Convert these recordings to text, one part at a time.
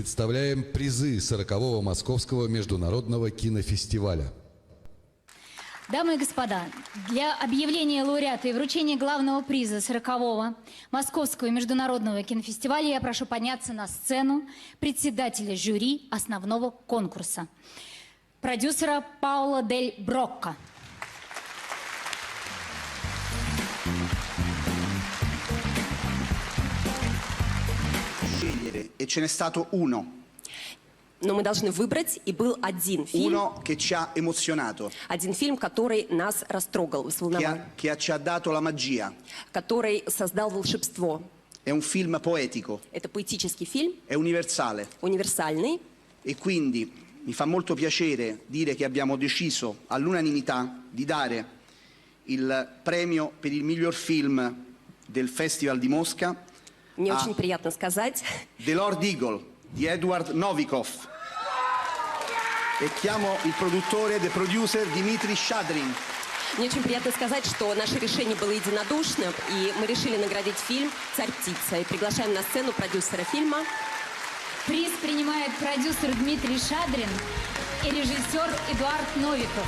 Представляем призы 40-го Московского международного кинофестиваля. Дамы и господа, для объявления лауреата и вручения главного приза 40-го Московского международного кинофестиваля я прошу подняться на сцену председателя жюри основного конкурса, продюсера Паула Дель Брокко. Scegliere e ce n'è stato uno. Но мы должны выбрать, и был один фильм. Uno che ci ha emozionato. Один фильм, который нас растрогал, взволновал. Che, ha, che ci ha dato la magia. Который создал волшебство. È un film poetico. Это поэтический фильм. È universale. Универсальный. E quindi mi fa molto piacere dire che abbiamo deciso all'unanimità di dare il premio per il miglior film del Festival di Mosca. Мне a очень приятно сказать. The Lord Eagle di Edward Novikov. E chiamo il produttore, the producer Dmitry Shadrin. Мне очень приятно сказать, что наше решение было единодушным, и мы решили наградить фильм «Царь-птица». И приглашаем на сцену продюсера фильма. Приз принимает продюсер Дмитрий Шадрин и режиссер Эдуард Новиков.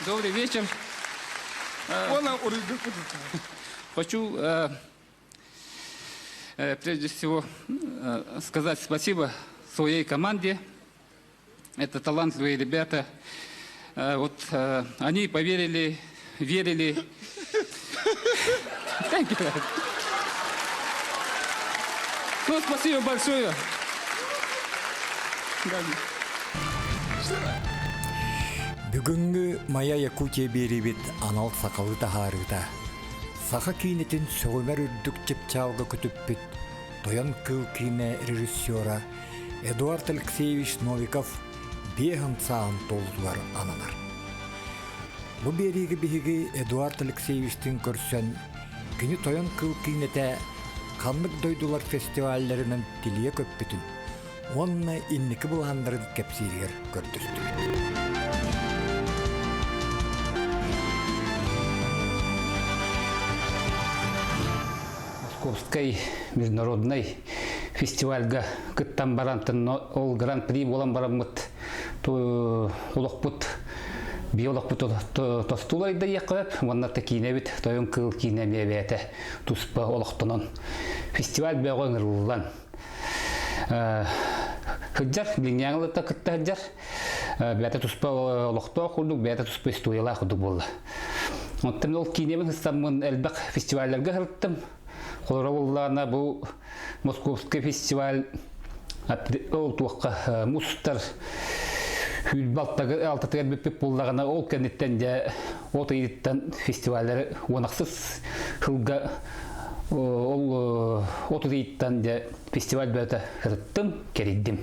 Добрый вечер. Хочу э, э, прежде всего э, сказать спасибо своей команде. Это талантливые ребята. Вот они поверили, верили. Thank you. Ну, спасибо большое. Бүгүҥҥү Майа Якутия биэриибит анал сахалыы таһаарыыта саха киинэтин сөҕүмэр үрдүк чыпчаалга көтүппүт Тойон кыыл киинэ режиссера Эдуард Алексеевич Новиков биэһин сааһын туолуутугар ананар. Бу биэриигэ биһиги Эдуард Алексеевичтыын көрсөн, кини Тойон кыыл киинэтэ ханнык дойдулар фестивалларынан тилийэ көппүтүн уонна инники былааннарын кэпсииригэр көрдөстүбүт. Московскай международный фестивальга кыттан баран ол гран-при буолан бараммыт олохпут биолохпут тостулайда диэххэ уонна та киинэбит тойон кыыл киинэ эмиэ бэйэтэ туспа олохтонон фестиваль бөҕө ыҥырыллан сылдьар билиҥҥээҥи кытта сылдьар бэйэтэ туспа олохтоох курдук бэйэтэ туспа историялаах курдук буолла оттон ол киинэбин сыстаммын элбэх фестивалларга сырыттым холоро буоллаҕына бу московский фестиваль ол туохха мустар сүүрбэ алтатыгар бүппүт буоллаҕына ол кэнниттэн дьэ от ыйыттан фестиваллары уонахсыс сылга ол от ыйыттан дьэ фестиваль бөтө сырыттым кэрийдим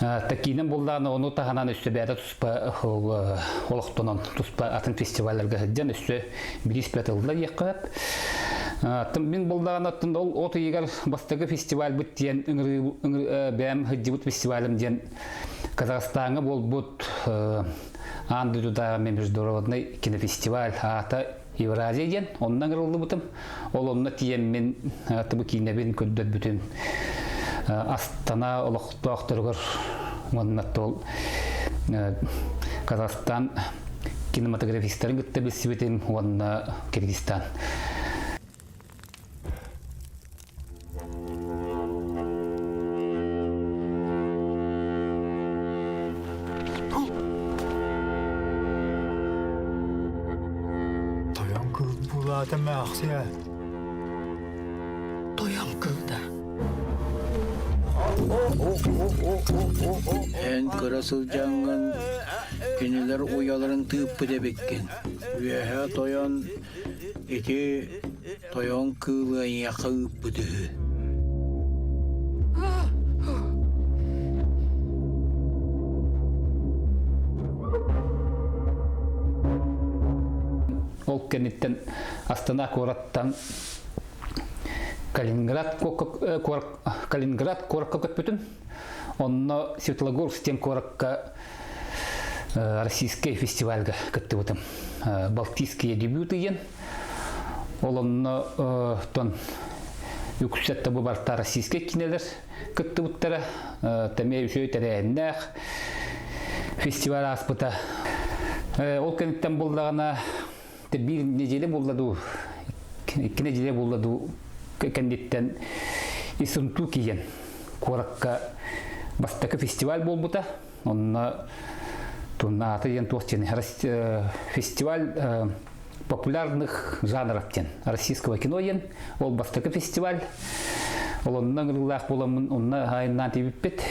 такиинэн буллаҕына ону таһынан өссө бэйэтэ туспа ол олохтонон туспа атын фестивалларга сылдьан өссө бириис бөтө диэххэ сөп мин буллаҕына оттон ол от ыйыгар бастакы фестивальбыт диэн ыҥырыы бэйэм сылдьыбыт фестивалым диэн Казахстаҥҥа буолбут аан дойдутааҕы международный кинофестиваль аата Евразия диэн онно ыҥырыллыбытым. Ол онно тиийэммин тыбы киинэбин көрдөрбүтүм. Астана олохтоохторугар уонна ол Казахстан кинематографистарын кытта билсибитим уонна Киргизстан. Тойон кыыл буулаата мэхсиэ. Тойон кыылда. Эн кыра сылдьаҥҥын кинилэр уйаларын тыыппыт эбиккин. Үөһэ тойон ити Тойон кыылы эйиэхэ ыыппыт үһү. Ол кэнниттэн Астана куораттан Калининград Калининград куоракка көппүтүм. Онно Светлогорск диэн куоракка российскай фестивальга кыттыбытым. Балтийские дебюты диэн. Ол онно тон үксэттэ бу барта российскай кинилэр кыттыбыттара. Тэмиэ үчүгэй тэрээһиннээх фестиваль ааспыта. Ол кэнниттэн буллаҕына биир неделя булла дуу, икки неделя булла дуу кэнниттэн Исунту киэн куоракка бастакы фестиваль буолбута. Онно туннааты диэн туох диэн фестиваль популярных жанров диэн российского кино диэн ол бастакы фестиваль. Ол онно ыҥырыылаах буоламмын онно айаннаан тиийбиппит.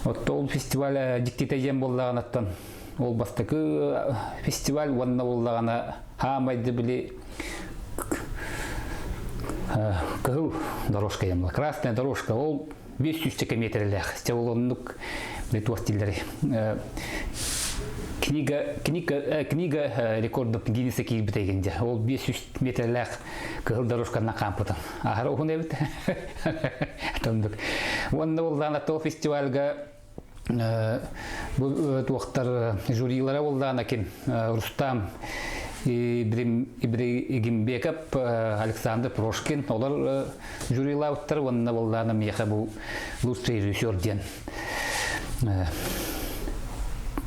Отто ол фестиваль дьиктитэ диэн буоллаҕынаттан ол бастакы фестиваль уонна буоллаҕына хаамайды били кыһыл дорожка диэн красная дорожка ол 500 метрэлээх ол оннук туох дииллэрий книга книга книга рекордов Гиннессе киирбит эйгин дьэ ол 500 метрэлээх кыһыл дорожканан хаампытым аһара уһун эбит тондук уонна буоллаҕына то фестивальга бу туохтар жюрилара буоллаҕына ким Рустам Ибрагимбеков Александр Прошкин олор жюрилаабыттар уонна буоллаҕына миэхэ бу лучший режиссер диэн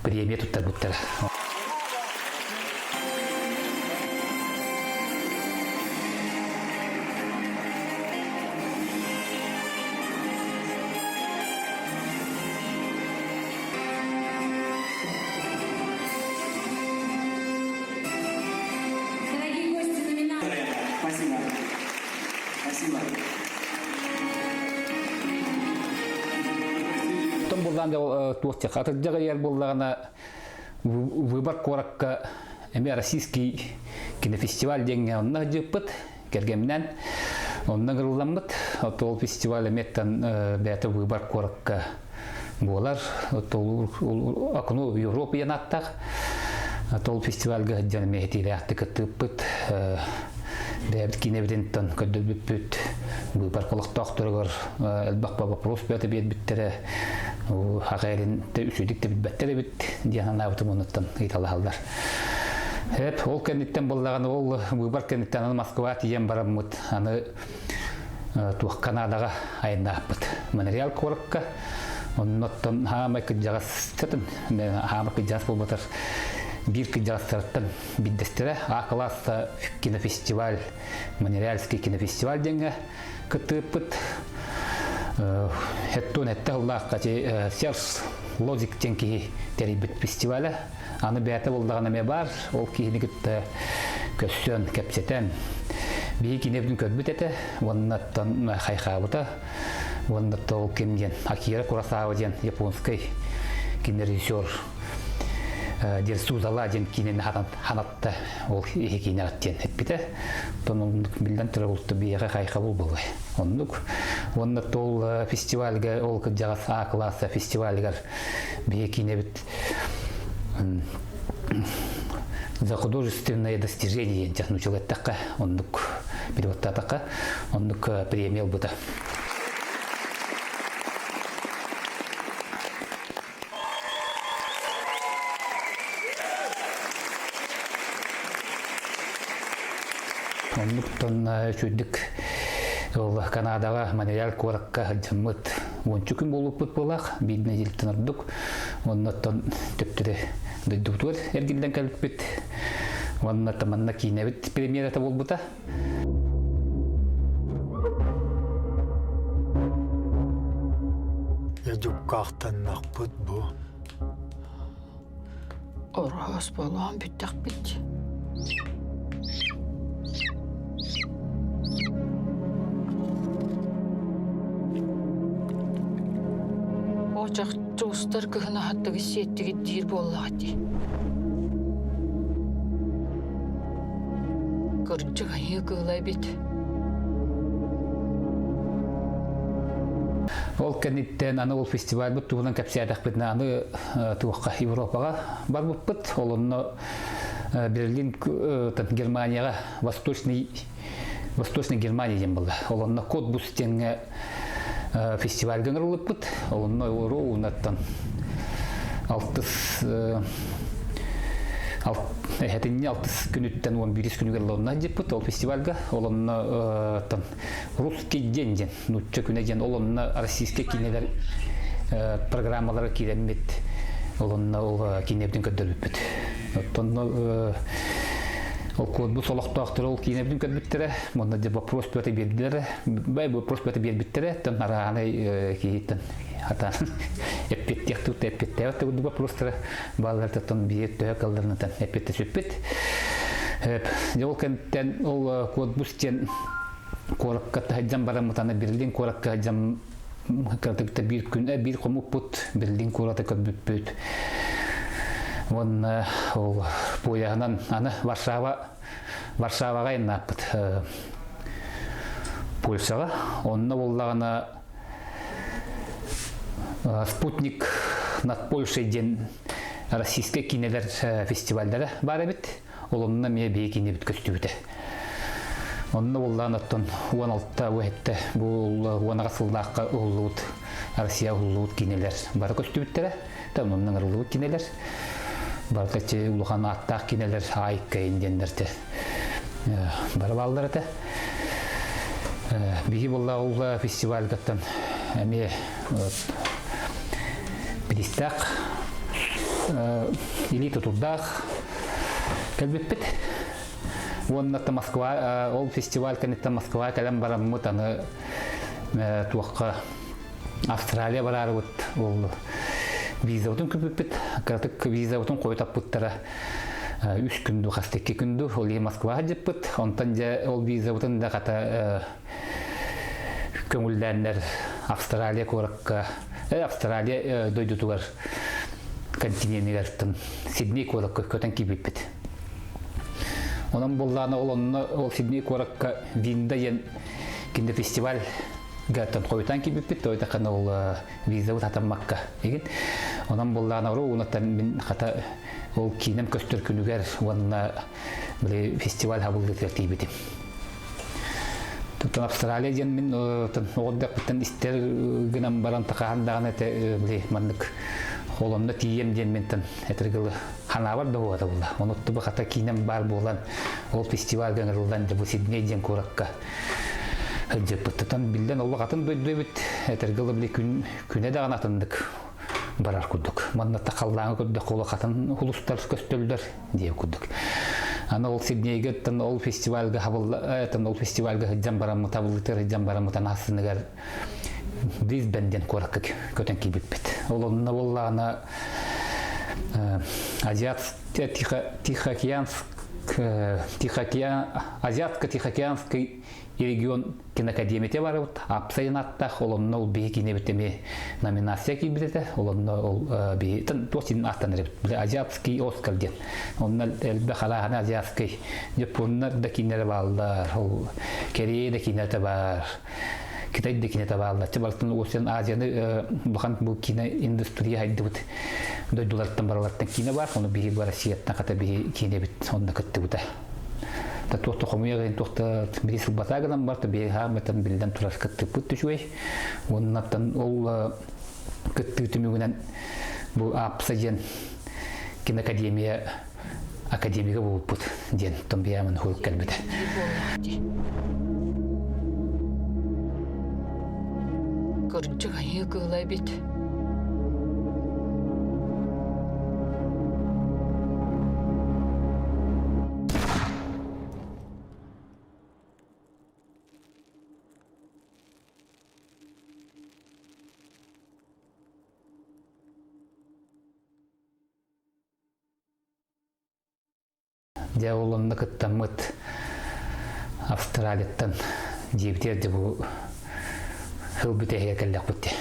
премия туттарбыттара. Дорогие гости, номинанты. Спасибо. Спасибо. Том буллаан туох диэх атырдьах ыйар буоллаҕына выбор куоракка эмиэ российский кинофестиваль диэҥҥэ онно сылдьыппыт кэргэминэн онно ыҥырылламмыт ол фестиваль эмиэттэн бэйэтэ выбор куоракка буолар окно Европа диэн ааттаах ол фестивальга сылдьан эмиэ этиилээхтик кыттыыппыт бэйэбит киинэбитинтэн көрдөрбүппүт быыбар олохтоохторугар элбэх вопрос бөтө биэрбиттэрэ хахайрин үчүгдүк да билбэттэр эбит диэн санаабытым онуттан ыйыталаһаллар Эп, ол кэнниттэн буоллаҕына ол быыбар кэнниттэн аны Москва тиийэн бараммыт аны туох Канадаҕа айаннааппыт Монреаль куоракка оннуттан хаамай кырдьаҕас хаамай кырдьаҕас буолбатар биир кырдьаҕастарыттан биирдэстэрэ А класса кинофестиваль Монреальский кинофестиваль диэҥҥэ кыттыыппыт Хеттон этте сыллаахха Серж Лозик диэн киһи тэрийбит фестиваля Аны бэйэтэ буоллаҕына эмиэ баар, ол киһини кытта көрсөн, кэпсэтэн, биһи киниэбитин көрбүт этэ, уоннаттан хайхаабыта, уонна ол ким диэн Акира Куросава диэн японскай кинорежиссер Дерсузала диэн киинэни ханатта ол иһи киинэҕит диэн эппитэ. Оттон оннук биллэн турар улту биһиэхэ хайхабыл буолуой. Оннук. Уонна ол фестивальга ол кырдьаҕас А класса фестивалыгар биһи киинэбит за художественное достижение диэн нучал эттэххэ оннук переводтаатахха оннук премия ылбыта. Оннуктан үчүгдүк ол Канадаҕа Монреаль куоракка сылдьаммыт уонча күн буолбуппут буолаах биир нэдиэлэттэн ордук оннуттан төптөрү дойдубутугар эргиллэн кэлбиппит уонна манна киинэбит премьерата буолбута. Дьуккаахтаннахпыт бу. Ороһоос буолуон бүттэхпит. Очах устар кыһын аһаттыгы сиэттигит диир буоллаҕа дии. Кырдьык айыы кыыла эбит. Ол кэнниттэн аны ол фестивальбыт туһунан кэпсээтэхпитинэ аны туохха Европаҕа барбыппыт. Ол онно Берлин Германияҕа Восточный Восточный Германия диэн буолла. Ол онно Котбус диэҥҥэ фестивальга ыҥырыллыбыппыт. Ол онно олору уунаттан алтыс эһэтинни алтыс күнүттэн уон биирис күнүгэр лонна дьиппит ол фестивальга. Ол онно русский день диэн нуучча күнэ диэн ол онно российскай киинэлэр программалара киирэммит ол онно ол киинэбитин көрдөрбүппүт. Оттон ол куорбут олохтоохторо ол киинэбитин көрбүттэрэ, онно дьэ вопрос бөтө биэрдилэр, бай вопрос бөтө биэрбиттэрэ, тон арааһынай киһиттэн хатаан эппиэттиэх тутта эппиэттээбэт да курдук вопростара бааллар тон биир төһө кылларынатан эппиэттэ сүппүт. Дьэ ол кэнниттэн ол куорбус диэн куоракка таһырдьан бараммыт аны Берлин куоракка сылдьан кыратыкта биир күн биир хомуппут Берлин куораты көрбүппүт уонна ол пуойаһынан аны Варшава Варшаваҕа айаннааппыт Польшаҕа онно буоллаҕына Спутник над Польшей диэн российскай киинэлэр фестиваллара баар эбит Ол онно эмиэ биһи киинэбит көстүбүтэ. Онно буллаан оттон 16 уһэтте бу уонаҕа сыллаахха уһуллубут Россия уһуллубут киинэлэр бары көстүбүттэрэ. Там онно ыҥырыллыбыт киинэлэр. Барыта чи улахан ааттаах киинэлэр Айкайын диэннэрте бары бааллар этэ. Биһи буолла ол фестивальгаттан эмиэ биристээх илии тутурдаах Кэлбиппит. Уонна Москва ол фестиваль кэнниттэн Москва кэлэн бараммыт аны туохха Австралия бараарыбыт ол визабытын күппүппүт. Кыратык визабытын хойутаппыттара үс күндү хаста икки күндү ол иһин Москваҕа дьиппит. Онтон дьэ ол визабытын да хата көҥүллээннэр Австралия куоракка Австралия дойдутугар континенигэр Сидней куоракка көтөн киирбиппит. Онон буоллаана ол онно ол Сидней куоракка Винда диэн кинде фестиваль гаттан хойутаан киирбиппит, той ол визабыт хатаммакка егин. Онон буоллаана ору унаттан мин хата ол киинем көстөр күнүгэр уонна били фестиваль хабыллыытыгар тиийбитим. Туттан Австралия диэн мин оҕордохпуттан истэр гынан баран тахаһан даҕаны этэ били маннык холонно тиийэм диэн ментэн этэргылы ханаабар да буолата була. Ону туба хата киинем баар буолан ол фестивальга ыҥырыллан дьэ бу Сидней диэн куоракка сылдьыппыттан биллэн олох атын дойду эбит этэргылы били күн күнэ даҕаны атыннык барар курдук. Манна халлааҥы көрдөххө олох атын улустар көстөллөр диэ курдук. Аны ол Сиднейгэ оттон ол фестивальга хабылла ол фестивальга сылдьан бараммыт табыллытыгар сылдьан бараммыт анассыныгар Брисбен диэн куоракка көтөн киирбиппит. Ол онно буоллаҕына Азиат Тихоокеанск Тихоокеан Азиатско-Тихоокеанский регион киноакадемията барыбыт апсайын аттаах ол онно ол биһи киинэбит эмиэ номинация киирбит этэ ол онно ол биһи туох синин ааттанар эбит били азиатский оскар диэн онно элбэх арааһына азиатский японнар да киинэлэр бааллар ол корея да киинэтэ баар китай да киинэтэ бааллар барытын Осиан Азияны улахан бу кино индустрия хайдыбыт дойдулартан баралартан киинэ бар ону биһи бу Россияттан хата биһи киинэбит онно кыттыбыта Та туохта хомуйа туохта бири сылбатаа гынан бар, бири хаамытан биллэн турар кыттыппыт түшүгэй. Оннаттан ол кыттыы түмүгүнэн бу АПСА диэн киноакадемия академига буолбут диэн томбиямын хурук кэлбитэ. Кырдьык айыы кыыла эбит. Дьэ ол онно кыттаммыт Австралияттан дьиэбитигэр дьэ бу сыл бүтэһигэр кэллэхпит дии.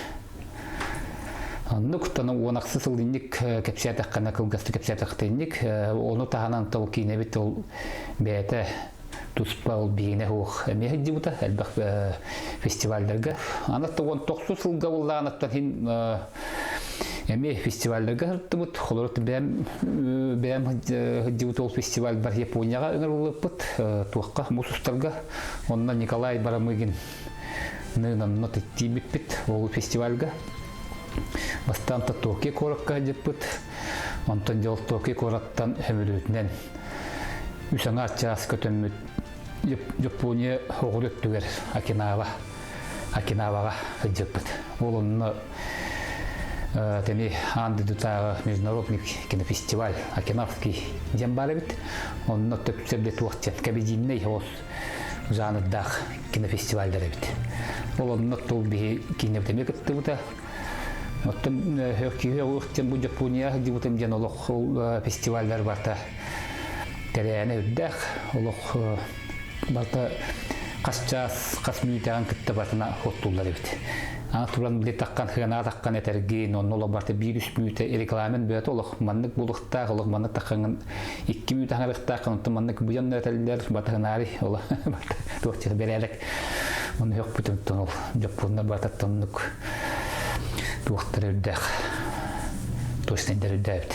Оннук тон уон ахсы сыл инник кэпсээтэххинэ кылгастык кэпсээтэхтинник ону таһынан тол киинэбит ол бэйэтэ туспа ол биһиэнэ суох эмиэ сылдьыбыта элбэх фестивальдарга. Аны уон тохсус сылга буллаҕынаттан иһин. Эмиэ фестивалларга сырыттыбыт. Холобур, бэйэм бэйэм сылдьыбыт ол фестиваль бар Японияҕа ыҥырыллыбыппыт. Туохха, муус устарга. Онно Николай Барамыгин онно тиийбиппит ол фестивальга. Бастаан Токио куоракка сылдьыппыт. Онтон дьол Токио куораттан сөмөлүөтүнэн үс аҥаар чаас көтөммүт Япония оҕур өттүгэр Окинава Окинаваҕа сылдьыппыт. Ол онно тэми аан дойдутааҕы международный кинофестиваль Окинавский диэн баар эбит. Онно төпсөрдө туох диэн кэбидииннэй оҕус жанрдаах кинофестивальдар эбит. Ол онно тыл биһи киинэбит эмиэ кыттыбыта. Оттон киһи диэн бу Япония сылдьыбытым диэн олох ол фестивальдар барта тэрээһинэ үрдээх олох барыта хас чаас, хас мүнүүтэҕин кытта барытына оттууллар эбит. Аны туран били таххан хыанаа таххан этэргин, онно олох барыта биир үс мүнүүтэ рекламен бөтө олох маннык булуохтаах, олох маннык таххаҥын икки мүнүүтэ хаҥарыахтааххын, онтон маннык быйан этэллэр, батыһынаары олох барыта туох чэ бэрээдэк. Оны хөхпүтүм ол дьоппуоннар барыта оннук туохтар үрдээх, точнайдар үрдээбит.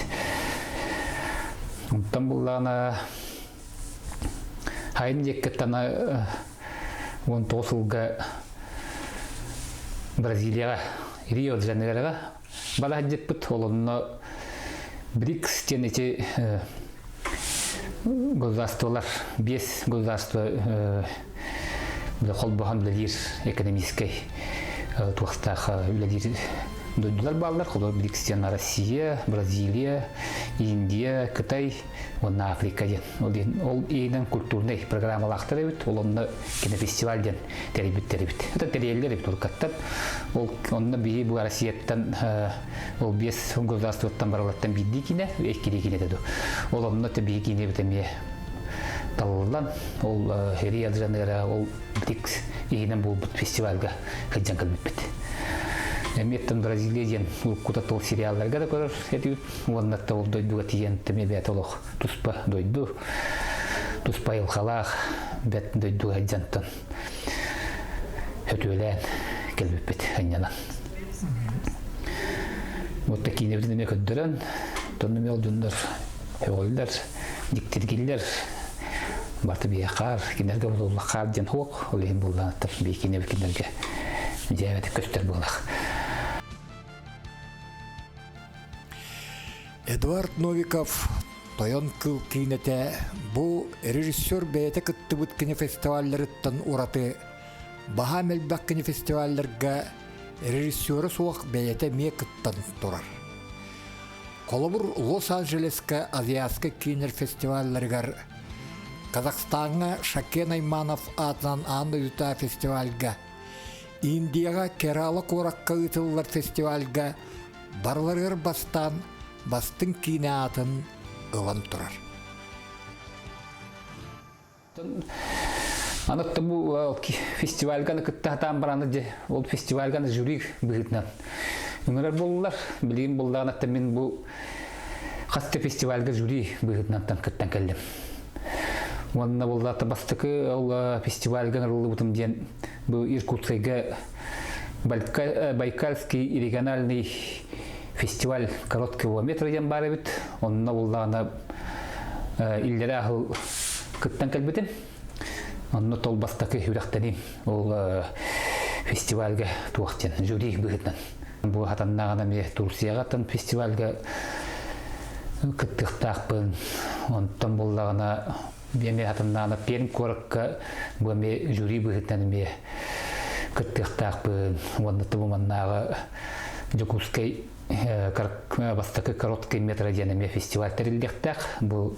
Онтон буллаҕына хайын диэккэттэн 19 сылга Бразилияҕа Рио де Жанейроҕа бара сылдьыппыт. Ол онно БРИКС диэн ити государстволар биэс государство холбоһон үлэлиир экономическай туохтаах үлэлиир дойдулар бааллар. Холобур, БРИКС диэн Россия, Бразилия, Индия, Кытай уонна Африка диэн. Ол иһин ол иһинэн культурнай программалаахтар эбит. Ол онно кинофестиваль диэн тэрийбиттэр эбит. Это тэрийэллэр эбит уруккаттан. Ол онно биһи бу Россияттан ол биэс государствоттан барылаттан биирдии киинэ, иккилии киинэ ду. Ол онно те биһи киинэбит эмиэ талыллан, ол Рио де Жанейро ол БРИКС иһинэн буолбут фестивальга сылдьан кэлбиппит. Эмиэттэн Бразилия диэн уруккута тыл сериалларга да көрөр этибит. Уонна да ол дойдуга тиийэн тэми бэйэтэ олох туспа дойду, туспа айылҕалаах бэт дойдуга сылдьантан өтүөлээн кэлбиппит ынньанан. Вот киинэбитин эмиэ көрдөрөн, тонну эмиэ ол дьоннор өҕөллөр, дьиктиргиллэр. Барты бие хаар, кинилэргэ булулла хаар диэн хуок, ол иһин буллаанаттар бие киинэбит кинилэргэ дьээбэтик көстөр буолах. Эдуард Новиков Тойон кыл киинэтэ бу режиссер бэйэтэ кыттыбыт кинофестивалларыттан ураты баһаам элбэх кинофестивалларга режиссера суох бэйэтэ эмиэ кыттан турар. Холобур, Лос-Анджелеска Азиатскай киинэр фестивалларыгар Казахстаҥҥа Шакен Айманов аатынан аан дойдутааҕы фестивальга Индияҕа Керала куоракка ыытыллар фестивальга барыларыгар бастаан бастыҥ киинэ аатын ылан турар. Аны бу фестивальга кытта сатаан баран дьэ ол фестивальга жюри быһыытынан ыҥырар буоллулар. Билигин буллаҕына мин бу хас да фестивальга жюри быһыытынан кыттан кэллим. Уонна буллаата бастакы ол фестивальга ыҥырыллыбытым диэн бу Иркутскайга Байкальский региональный фестиваль короткого метра диэн баар эбит. Онно буллаҕына иллэрэ аһыл кыттан кэлбитим. Онно тол бастакы үрэхтэниим ол фестивальга туох диэн жюри быһыытынан. Бу хатаннаҕына эмиэ Турцияҕа аттан фестивальга кыттыахтаахпын. Онтон буллаҕына эмиэ хатаннаҕына Пермь куоракка бу эмиэ жюри быһыытынан эмиэ кыттыахтаахпын. Уонна тубу маннааҕы Дьокуускай бастакы короткий метро диэн эмиэ фестиваль тэриллиэхтээх. Бу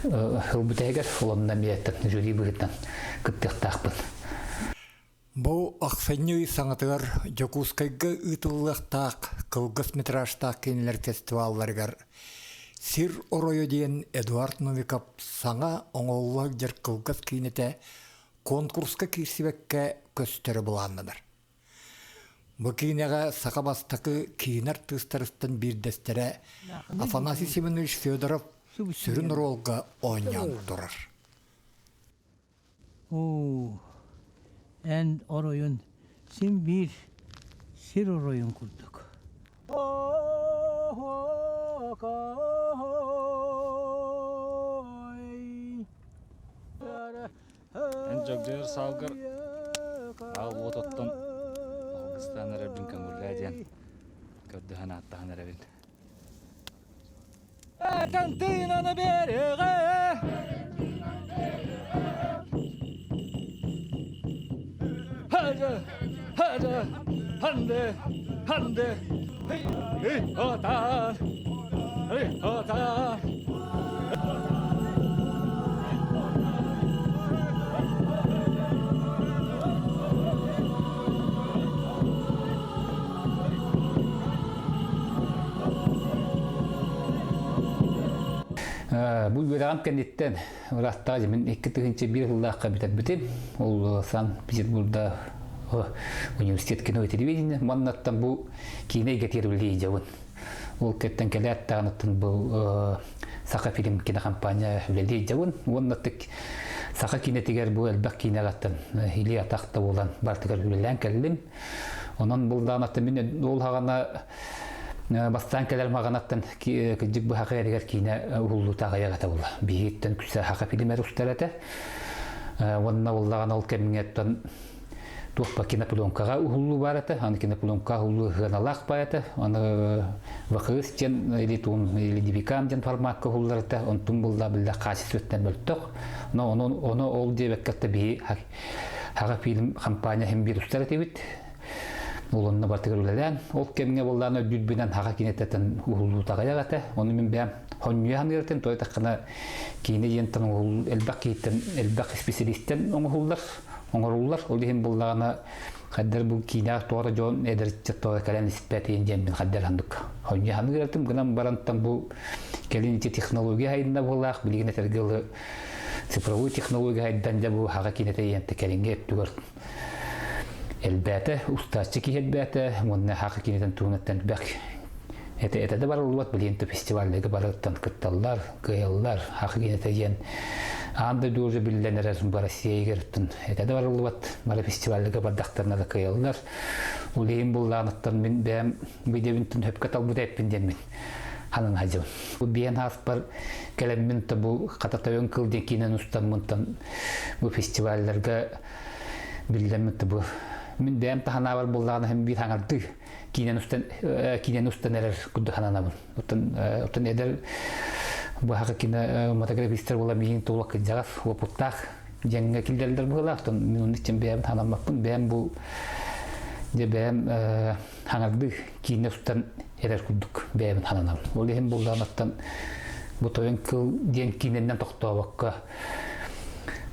сыл бүтэһигэр онно эмиэ жюри быһыытынан кыттыахтаахпын. Бу ахсынньы ый саҥатыгар Дьокуускайга ыытыллыахтаах кылгас метражтаах кинилэр фестивалларыгар «Сир оройо» диэн Эдуард Новиков саҥа оҥоһулла сылдьар кылгас киинэтэ конкурска киирсибэккэ көстөрө былааннанар. Бу киинэҕэ саха бастакы киинэ артыыстарыттан биирдэстэрэ Афанасий Семенович Федоров сүрүн оруолга оонньоон турар. Оо, эн оройун син биир сир оройун курдук. Эн дьөгдьөйөр саалгар аал уот оттон алгыстаан эрэрбин көҥүллээ диэн көрдөһөн ааттаһан эрэбин. Этэн тыынаны биэриэҕэ Хадьа, хадьа, ханды, ханды, хый, хый, отан, хый, отан. Бу үөрэҕим кэнниттэн ыраахтааҕы мин 2001 сыллаахха бүтэрбитим. Ол Санкт-Петербурга университет кино и телевидение. Маннаттан бу киинэ эйгэтигэр үлэлии дьабын. Ол кэттэн кэлээт даҕаныттан бу Саха фильм кинокомпания үлэлии дьабын. Уонна саха киинэтигэр бу элбэх киинэҕэттэн илии атах да буолан барытыгар үлэлээн кэллим. Онон булдаанаттан мин ол хаҕана бастаан кэлэр маҕанаттан кырдьык быһаха эригэр киинэ уһуллуута аҕыйах этэ була. Биһиттэн күсэ хаха фильмэр устар этэ. Уонна буллаҕана ол кэмҥэ туох кинопленкаҕа уһуллуу баар этэ. Аны кинопленкаҕа уһуллуу сыаналаах баар этэ. Аны ВХС диэн или туун или дивикам диэн форматка уһуллар этэ. Онтун булла биллэ качествоттан мөлтөх. Но ону ону ол диэбэккэ биһи Хаҕа фильм компания иһин биир устар этибит. Ол онно бартыгар үлэлээн, ол кэмҥэ буоллаан өйдүүрбүнэн хаҕа киинэтэтэн уһуллуута аҕыйах этэ. Ону мин бэйэм хонньуйа саныыртын, той таххана киинэ диэнтэн уһул элбэх киһиттэн, элбэх исписэлиистэн оҥоһуллар, оҥоруллар. Ол иһин буоллаҕына хайдар бу киинэҕэ тоҕо дьон эдэрчэ тоҕо кэлэн испэт диэн мин хайдар ханнык хонньуйа саныыртым гынан барантан бу кэлин ити технология хайынна буолаах билигин этэргэ ылы Цифровой технология хайдан дьэ бу хаҕа киинэтэ иэнтэ кэлиҥҥи өттүгэр элбээтэ, устааччы киһи элбээтэ уонна хаҕа киинэтин туһунан элбэх этэ этэ да барыллыбат билигин фестивалларга барыттан кытталлар, кыайаллар хаҕа киинэтэ диэн аан дойду уже биллэн эрэр бу Россиягар этэ да барыллыбат бары фестивалларга бардахтарына да кыайаллар. Ол иһин буллааныттан мин бэйэм видеобинтэн хөпкө талбыт эппин диэммин ханан хадьым. Бу биэн ааспар кэлэммин та бу хата тойон кыл диэн киинэн устаммынтан бу фестивалларга биллэммит бу мин бэйэм таһанаабар буоллаҕына һин биир хаҥардыы киинэн устан киинэн устан эрэр курдук сананабын. Оттон оттон эдэр бу хакы кинематографистар буола миигин туола кырдьаҕас уопуттаах дьэҥҥэ киллэрэллэр быһыылаах. Оттон мин онно иччим бэйэм санаммаппын. Бэйэм бу дьэ бэйэм хаҥардыы киинэ устан эрэр курдук бэйэбин сананабын. Ол иһин буллаҕынаттан бу тойон кыл диэн киинэннэн тохтообокко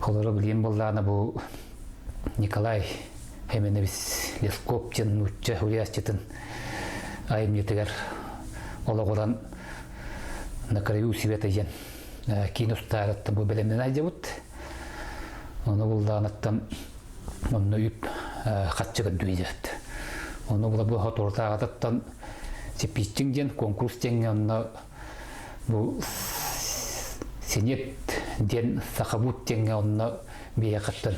холоро билиэн буоллаҕына бу Николай Хеменович Лесков диэн нуучча суруйааччытын айымньытыгар олоҕуран на краю света диэн киин устаарыттан бу бэлэмнэнэ сылдьабыт. Ону буллаҕынаттан онно үп хаччы көрдүү Ону була бу хотурутааҕытыттан Сиппииччиҥ диэн конкурс диэҥҥэ онно бу Синет диэн Сахабут диэҥҥэ онно биһиэхэттэн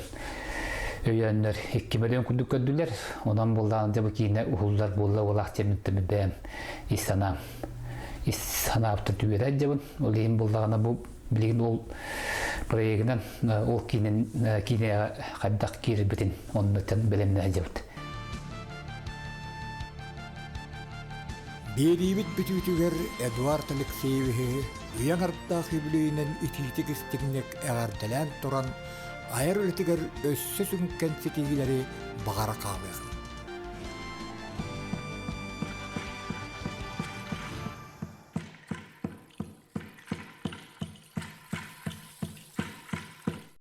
өйөөннөр икки мөлүйүөн курдук көрдүлэр. Онон буллаан дьэ бу киинэ уһуллар буолла уолаах диэммиттэн бэйэм ис санаам ис санаабыттан түгэрэ дьабын. Ол иһин буллаҕына бу билигин ол проегынан ол киинэн киинэҕэ хайдах киирбитин оннуттан бэлэмнэһэ сылдьабыт. Биэриибит бүтүүтүгэр Эдуард Алексеевиһы үйэҥ ардах үбүлүөйүнэн итиитик истиҥник эҕэрдэлээн туран, айар үлэтигэр өссө сүҥкэн ситиһиилэри баҕара хаалыахтаах.